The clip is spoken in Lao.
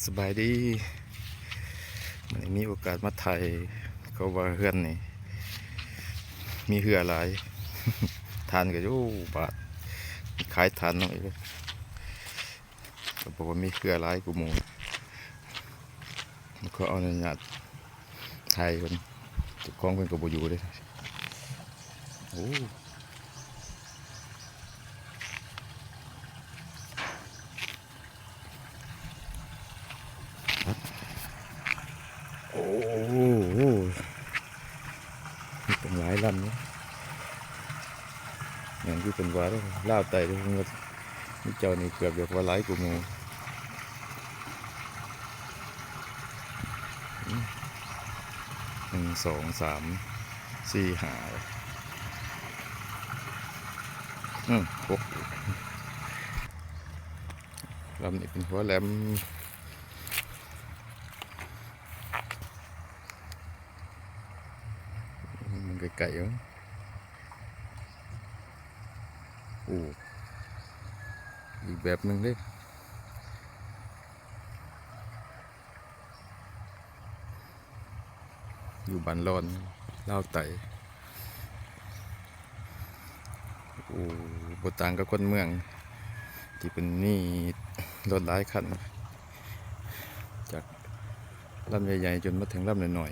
ສະບາຍດີ ມື້ນີ້ມີໂອກາດມາຖ່າຍ ເຂົາວ່າເຮືອນນີ້ມີເຮືອຫຼາຍ ຖ່ານກໍຢູ່ບາດ ຂາຍຖ່ານນຳອີກ ກໍບອກວ່າມີເຮືອຫຼາຍກວ່າໝູ່ ກໍຂໍອະນຸຍາດຖ່າຍເພິ່ນ ເຈົ້າຂອງເພິ່ນກໍບໍ່ຢູ່ເດ້. ໂອ້ ໂອ້ໂຫ ມີຕັ້ງຫຼາຍລຳເນາະ ແມ່ນຄືເພິ່ນວ່າເດ້ ລາວໃຕ້ເດ້ ເພິ່ນວ່າມີເຈົ້ານີ້ເກືອບຈະວ່າຫຼາຍກວ່າໝູ່ ອືມ ໜຶ່ງ ສອງ ສາມ ສີ່ ຫ້າ ອືມ ຫົກ ລຳນີ້ເປັນຫົວແຫຼມ ເບິ່ງໃກ້ໆ ເບິ່ງ ໂອ້ ອີກແບບໜຶ່ງເດ້. ຢູ່ບ້ານລອນ ລາວໃຕ້ ໂອ້ ບໍ່ຕ່າງກັບຄົນເມືອງ ທີ່ເພິ່ນມີລົດຫຼາຍຄັນ ຈາກລຳໃຫຍ່ໆ ຈົນມາເຖິງລຳນ້ອຍ